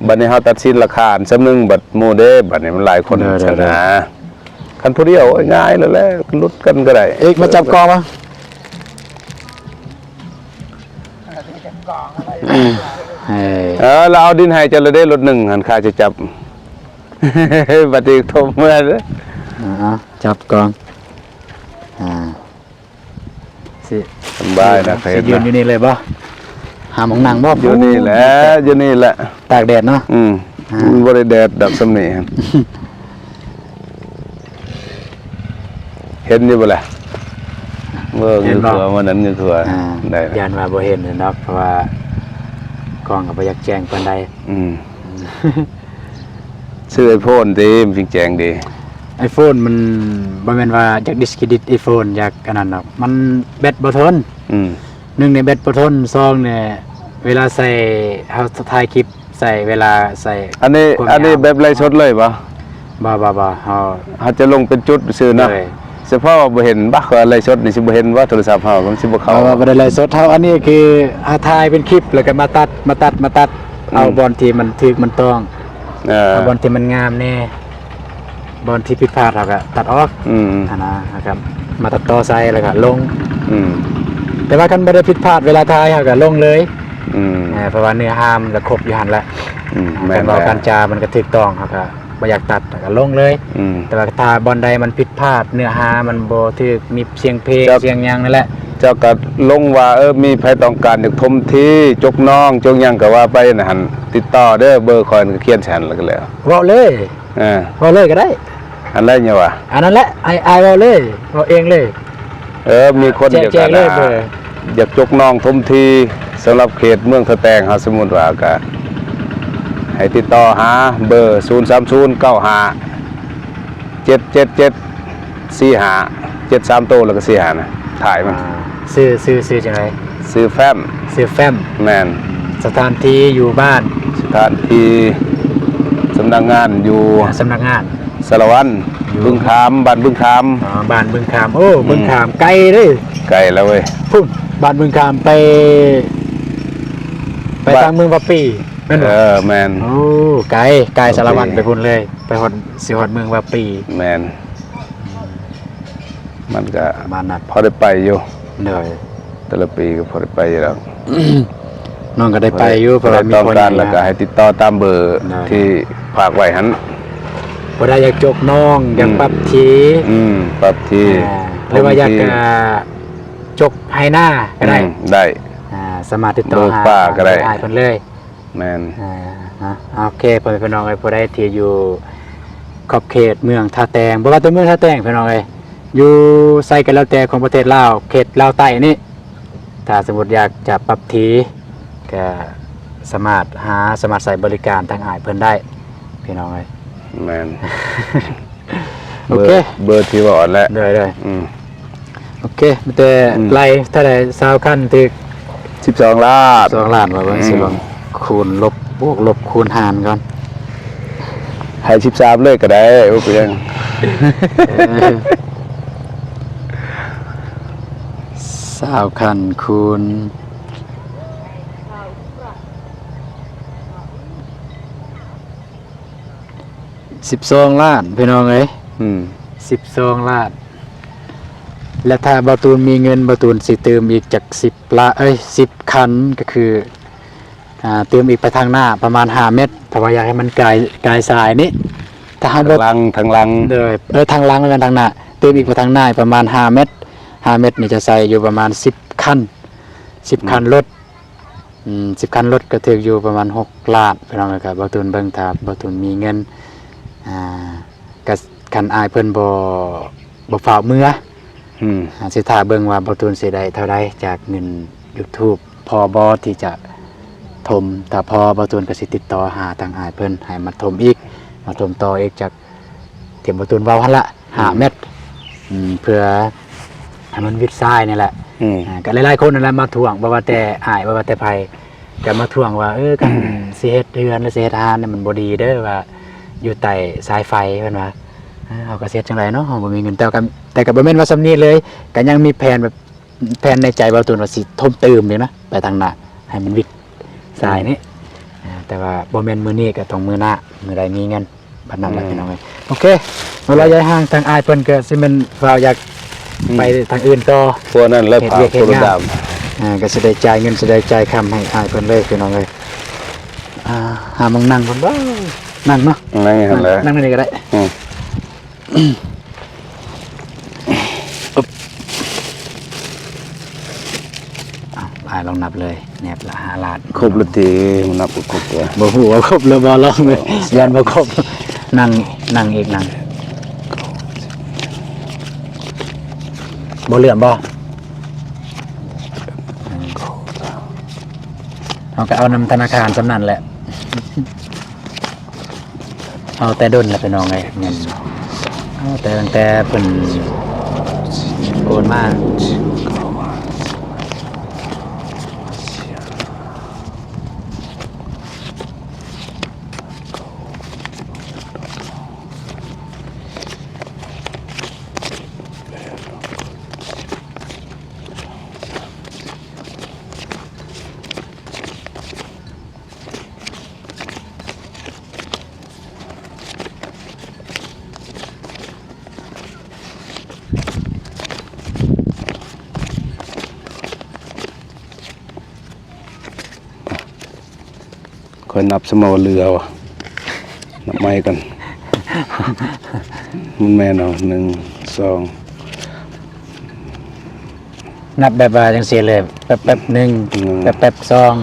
ບັດນີ້ເຮົາຕັດສິນລາຄາອັນສ່ຳໜຶ່ງ ບັດໝູ່ເດ້ ບັດນີ້ມັນຫຼາຍຄົນຊັ້ນນະ. ຄັນຜູ້ດຽວ ໂອ້ຍ ງ່າຍແລ້ວແຫຼະ ຫຼຸດກັນກໍໄດ້. ເອກ ມາຈັບກອງມາ. ເອີ ລາວເອົາດິນໃຫ້ເຈົ້າແລ້ວເດ້ ລົດໜຶ່ງຫັ້ນ ຂ້າຈະຈັບ ບັດນີ້ຖົມເມືອເດີ. ອ່າ ຈັບກອງ ອ່າ ຊິ ສຳບາຍນະ ຊິຢືນຢູ່ນີ້ເລີຍບໍ່? ຫາໝ່ອງນັ່ງບໍ່? ຢູ່ນີ້ແຫຼະ ຢູ່ນີ້ແຫຼະ ຕາກແດດເນາະ. ອືມ ອ່າ ມັນບໍ່ໄດ້ແດດດອກສ່ຳນີ້. ເຫັນຢູ່ບໍ່ລະ? ເບິ່ງ ເຫັນບໍ່? ເງືອຂວາ ມື້ນັ້ນເງືອຂວາ. ອ່າ ໄດ້ລະ ຢ້ານວ່າບໍ່ເຫັນດອກ ເພາະວ່າກ້ອງກໍບໍ່ຢາກແຈ້ງປານໃດ. ອືມ ຊື້ໄອໂຟນຕິ ມັນຈຶ່ງແຈ້ງດີ. ໄອໂຟນມັນບໍ່ແມ່ນວ່າຢາກດິສເຄຣດິດໄອໂຟນ ຢາກອັນນັ້ນດອກ ມັນແບັດບໍ່ທົນ. ອືມ ໜຶ່ງນີ້ແບັດບໍ່ທົນ ສອງນີ້ເວລາໃສ່ ເຮົາຖ່າຍຄລິບ ໃສ່ເວລາໃສ່ ອັນນີ້ ອັນນີ້ແບບໄລສົດເລີຍບໍ່? ບໍ່ ບໍ່ ບໍ່ ເຮົາ ເຮົາຈະລົງເປັນຈຸດຊື່ເນາະ. ໂດຍ ສະເພາະວ່າບໍ່ເຫັນບາ ວ່າໄລສົດນີ້ຊິບໍ່ເຫັນບໍ່ ໂທລະສັບເຮົາມັນຊິບໍ່ເຂົ້າ. ບໍ່ ບໍ່ໄດ້ໄລສົດ ເຮົາອັນນີ້ຄືເຮົາຖ່າຍເປັນຄລິບ ແລ້ວກໍມາຕັດ ມາຕັດ ມາຕັດ ເອົາ ອືມ ບ່ອນທີ່ມັນຖືກມັນຕ້ອງ. ເອີ ເອົາບ່ອນທີ່ມັນງາມແດ່ ບ່ອນທີ່ຜິດພາດເຮົາກໍຕັດອອກ. ອືມ ຫັ້ນນະ ແລ້ວກໍມາຕັດຕໍ່ໃສ່ ແລ້ວກໍລົງ. ອືມ ແຕ່ວ່າຄັນບໍ່ໄດ້ຜິດພາດເວລາຖ່າຍ ເຮົາກໍລົງເລີຍ. ອືມ ເອີ ເພາະວ່າເນື້ອຫາມັນກໍຄົບຢູ່ຫັ້ນແຫຼະ. ອືມ ແມ່ນ ຄັນເວົ້າ ແລ້ວ ການຈາມັນກໍຖືກຕ້ອງ ເຮົາກໍບໍ່ຢາກຕັດ ແລ້ວກໍລົງເລີຍ. ອືມ ແຕ່ວ່າຖ້າບ່ອນໃດມັນຜິດພາດ ເນື້ອຫາມັນບໍ່ຖືກ ມີສຽງເພງ ສຽງຫຍັງນັ້ນແຫຼະ ເຈົ້າກໍລົງວ່າ ເອີ ມີໃຜຕ້ອງການຢາກຖົມທີ່ ຈົກໜອງ ຈົກຫຍັງກໍວ່າໄປຫັ້ນ ຕິດຕໍ່ເດີ ເບີຂ້ອຍກໍຂຽນໃສ່ຫັ້ນແລ້ວກໍແລ້ວ. ເວົ້າເລີຍ ເອີ ເວົ້າເລີຍກໍໄດ້ ອັນໃດຫຍັງວະ ອັນນັ້ນແຫຼະ ອ້າຍ ອ້າຍເວົ້າເລີຍ ເວົ້າເອງເລີຍ. ເອີ ມີຄົນຢາກ ແຈ້ງເລີຍເບີ ຢາກຈົກໜອງຖົມທີ່ ສຳລັບເຂດເມືອງທ່າແຕງເຮົາ ສົມມຸດວ່າ ກໍໃຫ້ຕິດຕໍ່ຫາເບີ ສູນສາມສູນ ເກົ້າຫ້າ ເຈັດເຈັດເຈັດ ສີ່ຫ້າ. ເຈັດສາມໂຕ ແລ້ວກໍສີ່ຫ້ານະ ທ້າຍມັນ. ອ່າ ຊື່ ຊື່ ຊື່ຈັ່ງໃດ? ຊື່ແຟ້ມ. ຊື່ແຟ້ມ. ແມ່ນ. ສະຖານທີ່ຢູ່ບ້ານ? ສະຖານທີ່ສຳນັກງານຢູ່ ອ່າ ສຳນັກງານ ສາລະວັນ ຢູ່ ບຶງຂາມ ບ້ານບຶງຂາມ. ອໍ ບ້ານບຶງຂາມ. ໂອ້ ອືມ ບຶງຂາມໄກເດ້. ໄກແລ້ວເວີຍ. ພຸ້ນ ບ້ານບຶງຂາມໄປ ໄປ ບ້ານ ທາງເມືອງວາປີ ແມ່ນບໍ່? ເອີ ແມ່ນ. ໂອ້ ໄກ ໄກ ວາປີ ສາລະວັນໄປພຸ້ນເລີຍ ໄປຮອດ ຊິຮອດເມືອງວາປີ. ແມ່ນ. ມັນກະ ປະມານນັ້ນ ພໍໄດ້ໄປຢູ່. ໂດຍ. ແຕ່ລະປີກໍພໍໄດ້ໄປຢູ່ດອກ. ນ້ອງກໍໄດ້ໄປຢູ່ ເພາະວ່າມີ ຜູ້ໃດຕ້ອງການແລ້ວກໍໃຫ້ຕິດຕໍ່ຕາມເບີ ໂດຍ ທີ່ຝາກໄວ້ຫັ້ນ. ຜູ້ໃດຢາກຈົກໜອງ ອືມ ຢາກປັບຖີ ອືມ ປັບຖີ ອ່າ ຫຼືວ່າຢາກ ອ່າ ຈົກໄຮ່ນາກໍໄດ້ ອືມ ໄດ້ ອ່າ ສາມາດຕິດຕໍ່ຫາ ເບີປ່າກໍໄດ້ ອ້າຍເພິ່ນເລີຍ. ແມ່ນ. ອ່າ ເນາະ ໂອເຄ ພໍ່ແມ່ພີ່ນ້ອງເອີຍ ຜູ້ໃດທີ່ຢູ່ຂອບເຂດເມືອງທ່າແຕງ ບໍ່ວ່າແຕ່ເມືອງທ່າແຕງ ພີ່ນ້ອງເອີຍ ຢູ່ໃສກໍແລ້ວແຕ່ຂອງປະເທດລາວ ເຂດລາວໃຕ້ນີ້ ຖ້າສົມມຸດຢາກຈະປັບຖີ ກໍສາມາດຫາ ສາມາດໃຊ້ບໍລິການທາງອ້າຍເພິ່ນໄດ້ ພີ່ນ້ອງເອີຍ. ແມ່ນ. ໂອເຄ ເບີ ເບີທີ່ວ່າອອນແຫຼະ. ໂດຍ ໂດຍ ອືມ ໂອເຄ ມີແຕ່ ອືມ ໄລ່ເທົ່າໃດ ຊາວຄັນຖືກ ສິບສອງລ້ານ ສິບສອງລ້ານ ວ່າເບິ່ງ ອືມ ຊິລອງຄູນລົບ ບວກລົບ ຄູນຫານກ່ອນ ໃຫ້ສິບສາມເລີຍກໍໄດ້ ບໍ່ເປັນຫຍັງ. ເອີ ຊາວຄັນຄູນ ສິບສອງລ້ານ ພີ່ນ້ອງເອີຍ. ອືມ ສິບສອງລ້ານ ແລະ ຖ້າບ່າວຕູນມີເງິນ ບ່າວຕູນຊິຕື່ມອີກຈັກສິບລ້ານ ເອີຍ ສິບຄັນ ກໍຄື ອ່າ ຕື່ມອີກໄປທາງໜ້າປະມານຫ້າແມັດ ຖ້າວ່າຢາກໃຫ້ມັນກາຍ ກາຍສາຍນີ້ ຖ້າເຮົາບໍ່ ທາງຫຼັງ ທາງຫຼັງ ໂດຍ ເອີ ທາງຫຼັງແມ່ນທາງໜ້າ ຕື່ມອີກໄປທາງໜ້າປະມານຫ້າແມັດ ຫ້າແມັດນີ້ຈະໃຊ້ຢູ່ປະມານສິບຄັນ ສິບ ອືມ ຄັນລົດ. ອືມ ສິບຄັນລົດກໍຖືກຢູ່ປະມານຫົກລ້ານ ພີ່ນ້ອງ. ແລ້ວກໍບ່າວຕູນເບິ່ງ ຖ້າບ່າວຕູນມີເງິນ ອ່າ ກໍຄັນອ້າຍເພິ່ນບໍ່ ບໍ່ຟ້າວເມືອ ອືມ ອ່າ ຊິຖ້າເບິ່ງວ່າບ່າວຕູນຊິໄດ້ເທົ່າໃດຈາກເງິນຢູທູບ ພໍບໍ່ທີ່ຈະຖົມ. ຖ້າພໍ ບ່າວຕູນກໍຊິຕິດຕໍ່ຫາທາງອ້າຍເພິ່ນ ໃຫ້ມາຖົມອີກ ມາຖົມຕໍ່ອີກຈາກ ທີ່ບ່າວຕູນເວົ້າຫັ້ນລະ ອືມ ຫ້າແມັດ ອືມ ເພື່ອໃຫ້ມັນວິດຊາຍນີ້ແຫຼະ. ອືມ ອ່າ ກໍຫຼາຍໆຄົນນັ້ນແຫຼະມາທ້ວງ ບໍ່ວ່າແຕ່ອ້າຍ ບໍ່ວ່າແຕ່ໃຜ ກໍມາທ້ວງວ່າ ເອີ ຄັນຊິເຮັດເຮືອນ ຫຼື ຊິເຮັດຮ້ານນີ້ ມັນບໍ່ດີເດີ ວ່າຢູ່ໃຕ້ສາຍໄຟ ເພິ່ນວ່າ. ເອີ ເຮົາກໍຊິເຮັດຈັ່ງໃດເນາະ ເຮົາບໍ່ມີເງິນ. ແຕ່ກໍ ແຕ່ກໍບໍ່ແມ່ນວ່າສ່ຳນີ້ເລີຍ ກໍຍັງມີແຜນແບບ ແຜນໃນໃຈບ່າວຕູນວ່າຊິຖົມຕື່ມນີ້ນະ ໄປທາງໜ້າ ໃຫ້ມັນວິດສາຍນີ້. ອືມ ອ່າ ແຕ່ວ່າບໍ່ແມ່ນມື້ນີ້ ກໍຕ້ອງມື້ໜ້າ ມື້ໃດມີເງິນ ບັດນັ້ນແຫຼະ ອືມ ພີ່ນ້ອງເອີຍ. ໂອເຄ ບໍ່ຫຼາຍໃຫຍ່ຫ່າງ ທາງອ້າຍເພິ່ນກໍຊິແມ່ນວ່າຢາກ ອືມ ໄປທາງອື່ນຕໍ່ ພວກນັ້ນແຫຼະ ເຮັດວຽກເຮັດງານ ອ່າ ກໍຊິໄດ້ຈ່າຍເງິນ ຊິໄດ້ຈ່າຍຄຳໃຫ້ອ້າຍເພິ່ນເລີຍ ພີ່ນ້ອງເອີຍ. ອ່າ ຫາໝ່ອງນັ່ງກ່ອນເດີ້ ນັ່ງເນາະ ນັ່ງຫັ້ນແຫຼະ ນັ່ງນີ້ກໍໄດ້. ອືມ ອຶບ ເອົາ ອ້າຍລອງນັບເລີຍ ແນບລະຫ້າລ້ານ ຄົບແລ້ວຕິ? ມັນນັບບໍ່ຄົບເດ້ ບໍ່ຮູ້ວ່າຄົບຫຼືບໍ່ ລອງເລີຍ ສອງ ຢ້ານບໍ່ຄົບ ສາມ ສີ່ ຫ້າ ຫົກ ເຈັດ ແປດ ເກົ້າ ບໍ່ເຫຼື້ອມບໍ່? ເຮົາກໍເອົານຳທະນາຄານສ່ຳນັ້ນແຫຼະ. ເອົາແຕ່ດົນລະ ພີ່ນ້ອງເອີຍ ເງິນ ເອົາແຕ່ ຕັ້ງແຕ່ເພິ່ນໂອນມາ. ຂ້ອຍນັບສະເໝີເຫຼືອວ່າ ນັບໃໝ່ກ່ອນ ມັນແມ່ນເອົາ ໜຶ່ງ ສອງ ນັບແບບວ່າຈັ່ງຊີ້ເລີຍ ແປັບໆ ໜຶ່ງ ອືມ ແປັບໆ ສອງ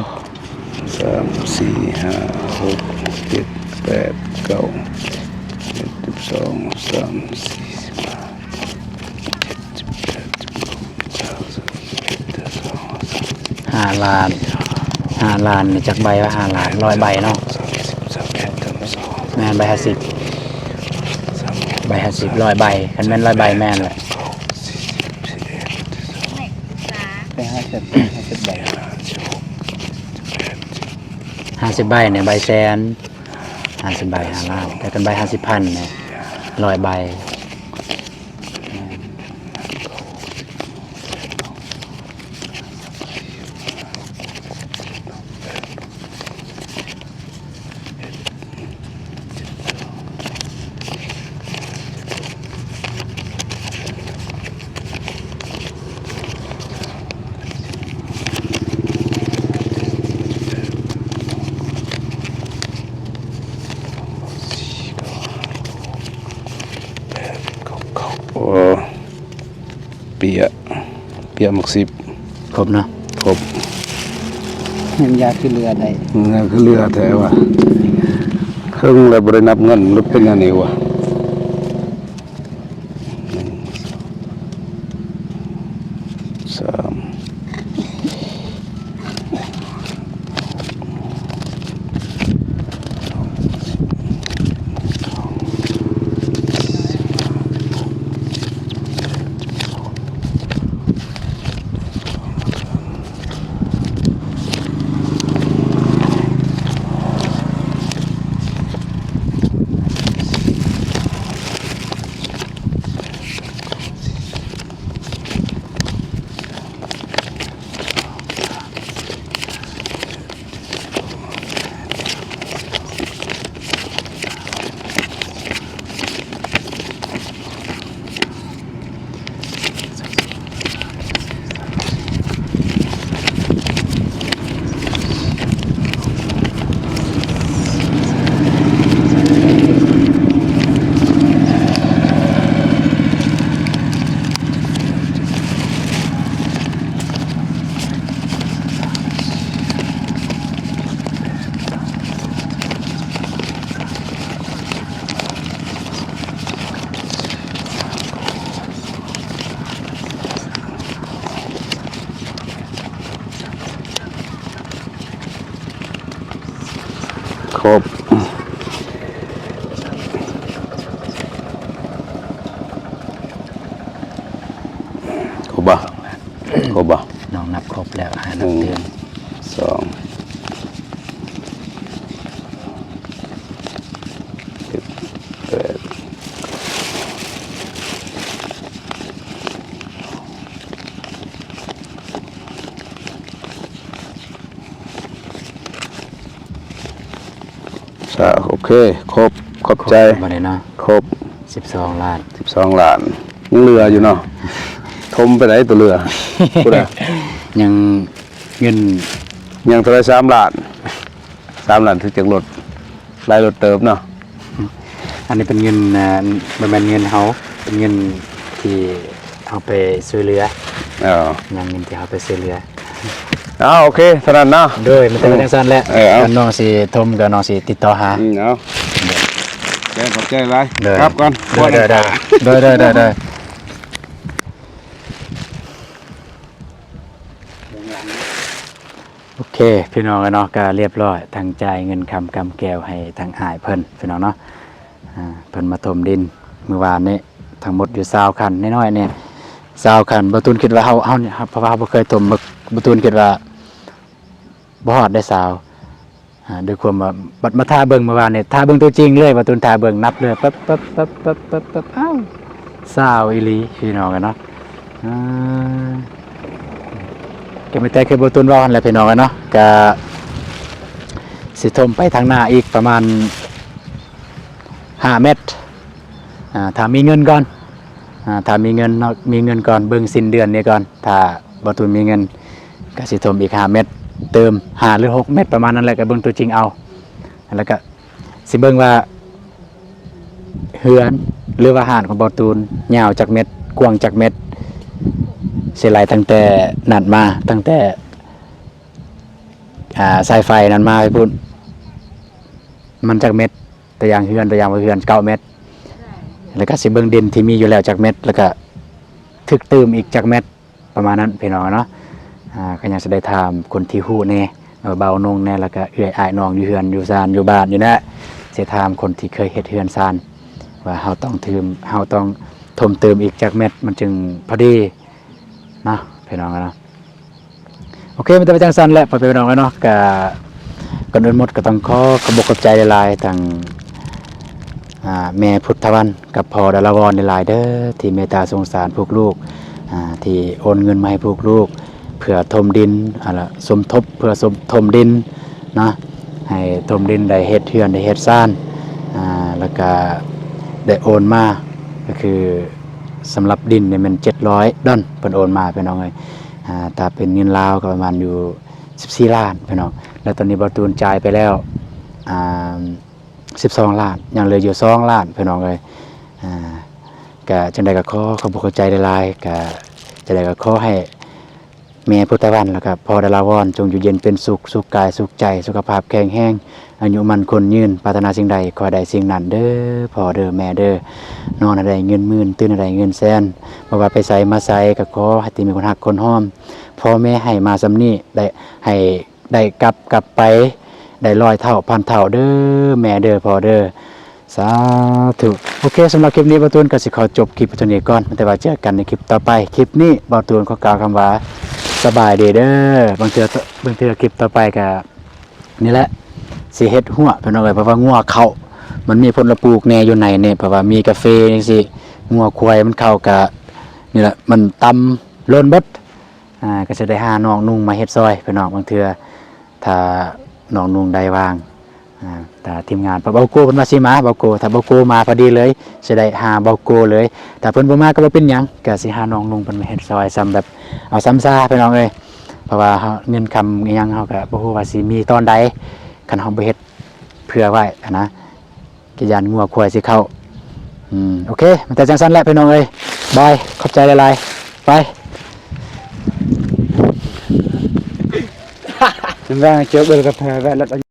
ສາມ ສີ່ ຫ້າ ຫົກ ເຈັດ ແປດ ເກົ້າ ສິບ ສິບສອງ ສິບສາມ ສິບສີ່ ສິບຫ້າ ສິບຫົກ ສິບເຈັດ ສິບແປດ ສິບເກົ້າ ສິບສິບເອັດ ສິບສອງ ສິບສາມ ຫ້າລ້ານ ຫ້າລ້ານນີ້ຈັກໃບວະ? ຫ້າລ້ານ ຮ້ອຍໃບເນາະ ແມ່ນໃບຫ້າສິບ ໃບຫ້າສິບ ຮ້ອຍໃບ ຄັນແມ່ນຮ້ອຍໃບແມ່ນແຫຼະ. ໄປຫ້າສິບ ຫ້າສິບໃບ ຫ້າສິບໃບນີ້ໃບແສນ ຫ້າສິບໃບຫ້າລ້ານ ແຕ່ຄັນໃບຫ້າສິບພັນນີ້ຮ້ອຍໃບ. ໂອ້ ເປຍ ເປຍໝາກສິບ ຄົບເນາະ ຄົບ. ຍັງຢາກຄືເຫຼືອໄດ້ ຍັງຄືເຫຼືອແທ້ວະ ເຄິ່ງແລ້ວບໍ່ໄດ້ນັບເງິນ ມັນເປັນອັນນີ້ວະ ໜຶ່ງ ສອງ ສາມ. ຄົບ ຄົບບໍ່? ຄົບບໍ່? ນ້ອງນັບຄົບແລ້ວ ໃຫ້ນັບຕື່ມ ໜຶ່ງ ສອງ ເຈັດ ແປດ ສາ ໂອເຄ ຄົບ ຂອບໃຈ ຄົບບໍ່ໄດ້ເນາະ ຄົບ ສິບສອງລ້ານ ສິບສອງລ້ານ ຍັງເຫຼືອຢູ່ເນາະ ຖົມໄປໃດຕົວເຫຼືອ ຜູ້ໃດ ຍັງເງິນ ຍັງເທົ່າໃດ ສາມລ້ານ ສາມລ້ານຖືກຈັກລົດ ຫຼາຍລົດເຕີບເນາະ. ອັນນີ້ເປັນເງິນ ເອີ ບໍ່ແມ່ນເງິນເຮົາ ເປັນເງິນທີ່ເຮົາໄປຊ່ວຍເຫຼືອ ເອີ ນຳເງິນທີ່ເຮົາໄປຊ່ວຍເຫຼືອ. ເອົາ ໂອເຄ ເທົ່ານັ້ນເນາະ ໂດຍ ມັນເປັນຈັ່ງຊັ້ນແຫຼະ ເອີ ເອົາ ຄັນນ້ອງຊິຖົມກໍນ້ອງຊິຕິດຕໍ່ຫາ ອືມ ເອົາ ໂດຍ ຂອບໃຈຫຼາຍ ໂດຍ ກັບກ່ອນ ໂດຍ ໂດຍ ໂດຍ ໂດຍ ໂດຍ ໂດຍ. ໂອເຄ ພີ່ນ້ອງເອີຍເນາະ ກໍລຽບຮ້ອຍ ທັງຈ່າຍເງິນຄຳກຳແກ້ວໃຫ້ທາງອ້າຍເພິ່ນ ພີ່ນ້ອງເນາະ ອ່າ ເພິ່ນມາຖົມດິນມື້ວານນີ້ ທັງໝົດຢູ່ຊາວຄັນ ນ້ອຍໆນີ້ ຊາວຄັນ ບໍ່ຕູນຄິດວ່າເຮົາ ເຮົານີ້ ເພາະວ່າເຮົາບໍ່ເຄີຍຖົມ ບໍ່ ບໍ່ຕູນຄິດວ່າບໍ່ຮອດໄດ້ຊາວ ອ່າ ດ້ວຍຄວາມວ່າ ບັດມາຖ້າເບິ່ງມື້ວານນີ້ ຖ້າເບິ່ງຕົວຈິງເລີຍ ວ່າຕູນຖ້າເບິ່ງນັບເລີຍ ປັບ ປັບ ປັບ ປັບ ປັບ ອ້າວ ຊາວອີ່ຫຼີ ພີ່ນ້ອງເອີຍເນາະ ອ່າ ກໍມີແຕ່ຄືບໍ່ຕູນເວົ້າຫັ້ນແຫຼະ ພີ່ນ້ອງເອີຍເນາະ ກະຊິຖົມໄປທາງໜ້າອີກປະມານຫ້າແມັດ ອ່າ ຖ້າມີເງິນກ່ອນ ອ່າ ຖ້າມີເງິນເນາະ ມີເງິນກ່ອນ ເບິ່ງສິ້ນເດືອນນີ້ກ່ອນ ຖ້າບໍ່ຕູນມີເງິນ ກະຊິຖົມອີກຫ້າແມັດ ເຕີມຫ້າ ຫຼື ຫົກແມັດ ປະມານນັ້ນແຫຼະ ກະເບິ່ງຕົວຈິງເອົາ ແລ້ວກະຊິເບິ່ງວ່າເຮືອນ ຫຼືວ່າຮ້ານຂອງບໍ່ຕູນ ຍາວຈັກແມັດ ກວ້າງຈັກແມັດ ຊິໄລ່ຕັ້ງແຕ່ນັ້ນມາ ຕັ້ງແຕ່ ອ່າ ສາຍໄຟນັ້ນມາໄປພຸ້ນ ມັນຈັກແມັດ ຕົວຢ່າງເຮືອນ ຕົວຢ່າງວ່າເຮືອນເກົ້າແມັດ ແລ້ວກະຊິເບິ່ງດິນທີ່ມີຢູ່ແລ້ວຈັກແມັດ ແລ້ວກະຖືກຕື່ມອີກຈັກແມັດ ປະມານນັ້ນ ພີ່ນ້ອງເນາະ ອ່າ ກໍຍັງຊິໄດ້ຖາມຄົນທີ່ຮູ້ແດ່ ເອີ ບ່າວນົງແດ່ ແລ້ວກະເອື້ອຍອ້າຍນ້ອງຢູ່ເຮືອນຢູ່ຊານຢູ່ບ້ານຢູ່ແຫຼະ ຊິຖາມຄົນທີ່ເຄີຍເຮັດເຮືອນຊານ ວ່າເຮົາຕ້ອງຖືມ ເຮົາຕ້ອງຖົມຕື່ມອີກຈັກແມັດ ມັນຈຶ່ງພໍດີເນາະ ພີ່ນ້ອງເນາະ. ໂອເຄ ມັນຈະເປັນຈັ່ງຊັ້ນແຫຼະ ພໍ່ແມ່ພີ່ນ້ອງເອີຍເນາະ. ກະ ກ່ອນອື່ນໝົດກໍຕ້ອງຂໍຂອບອົກຂອບໃຈຫຼາຍໆ ທາງ ອ່າ ແມ່ພຸດທະວັນກັບພໍ່ດາລາວອນຫຼາຍໆເດີ ທີ່ເມດຕາສົງສານພວກລູກ ອ່າ ທີ່ໂອນເງິນມາໃຫ້ພວກລູກ ເພື່ອຖົມດິນ ອ່າ ລະສົມທົບເພື່ອສົມ ຖົມດິນເນາະ ໃຫ້ຖົມດິນໄດ້ເຮັດເຮືອນໄດ້ເຮັດຊານ ອ່າ ລະກະໄດ້ໂອນມາ ກໍຄືສຳລັບດິນນີ້ແມ່ນເຈັດຮ້ອຍດອນ ເພິ່ນໂອນມາ ພີ່ນ້ອງເອີຍ. ອ່າ ຖ້າເປັນເງິນລາວກໍປະມານຢູ່ສິບສີ່ລ້ານ ພີ່ນ້ອງ. ແລ້ວຕອນນີ້ບ່າວຕູນຈ່າຍໄປແລ້ວ ອ່າ ສິບສອງລ້ານ ຍັງເຫຼືອຢູ່ສອງລ້ານ ພີ່ນ້ອງເອີຍ. ອ່າ ກະຈັ່ງໃດກໍຂໍຂອບອົກຂອບໃຈຫຼາຍໆ ກະຈັ່ງໃດກໍຂໍໃຫ້ແມ່ພຸດທະວັນ ແລ້ວກະພໍ່ດາລາວອນ ຈົ່ງຢູ່ເຢັນເປັນສຸກ ສຸກກາຍສຸກໃຈ ສຸຂະພາບແຂງແຮງ ອາຍຸໝັ້ນຄົນຍືນ ປາດຖະໜາສິ່ງໃດຂໍໃຫ້ໄດ້ສິ່ງນັ້ນເດີ ພໍ່ເດີແມ່ເດີ. ນອນໃຫ້ໄດ້ເງິນໝື່ນ ຕື່ນໃຫ້ໄດ້ເງິນແສນ ບໍ່ວ່າໄປໃສມາໃສກໍຂໍໃຫ້ມີຄົນຮັກຄົນຫອມ. ພໍ່ແມ່ໃຫ້ມາສ່ຳນີ້ ໄດ້ ໃຫ້ໄດ້ກັບ ກັບໄປໄດ້ຮ້ອຍເທົ່າພັນເທົ່າເດີແມ່ເດີພໍ່ເດີ ສາທຸ. ໂອເຄ ສຳລັບຄລິບນີ້ບ່າວຕູນກໍຊິຂໍຈົບຄລິບໄວ້ເທົ່ານີ້ກ່ອນ ແຕ່ວ່າເຈີກັນໃນຄລິບຕໍ່ໄປ. ຄລິບນີ້ບ່າວຕູນຂໍກ່າວຄຳວ່າສະບາຍດີເດີ. ບາງເທື່ອ ບາງເທື່ອຄລິບຕໍ່ໄປກໍ ນີ້ແຫຼະ ຊິເຮັດຮົ້ວ ພີ່ນ້ອງເອີຍ ເພາະວ່າງົວເຂົ້າ ມັນມີຜົນລະປູກແດ່ຢູ່ໃນນີ້ ເພາະວ່າມີກາເຟຈັ່ງຊີ້ ງົວຄວາຍມັນເຂົ້າກະ ນີ້ແຫຼະ ມັນຕຳຫຼົ່ນເບິດ. ອ່າ ກະຊິໄດ້ຫາໜອງນຸ່ງມາເຮັດຊ່ອຍ ພີ່ນ້ອງ. ບາງເທື່ອຖ້າໜອງນຸ່ງໄດ້ວ່າງ ອ່າ ຖ້າທີມງານ ເພາະບ່າວໂກເພິ່ນວ່າຊິມາ ບ່າວໂກ ຖ້າບ່າວໂກມາພໍດີເລີຍ ຊິໄດ້ຫາບ່າວໂກເລີຍ. ຖ້າເພິ່ນບໍ່ມາກໍບໍ່ເປັນຫຍັງ ກະຊິຫາໜອງນຸ່ງເພິ່ນມາເຮັດຊ່ອຍ ຊ່ຳແບບເອົາຊ່ຳຊາ ພີ່ນ້ອງເອີຍ. ເພາະວ່າເຮົາ ເງິນຄຳອີ່ຫຍັງເຮົາກໍບໍ່ຮູ້ວ່າຊິມີຕອນໃດ ຄັນເຮົາບໍ່ເຮັດເພື່ອໄວ້ຫັ້ນນະ ກະຢ້ານງົວຄວາຍຊິເຂົ້າ. ອືມ ໂອເຄ ມັນແຕ່ຈັ່ງຊັ້ນແຫຼະ ພີ່ນ້ອງເອີຍ. ບາຍ ຂອບໃຈຫຼາຍໆ ບາຍ.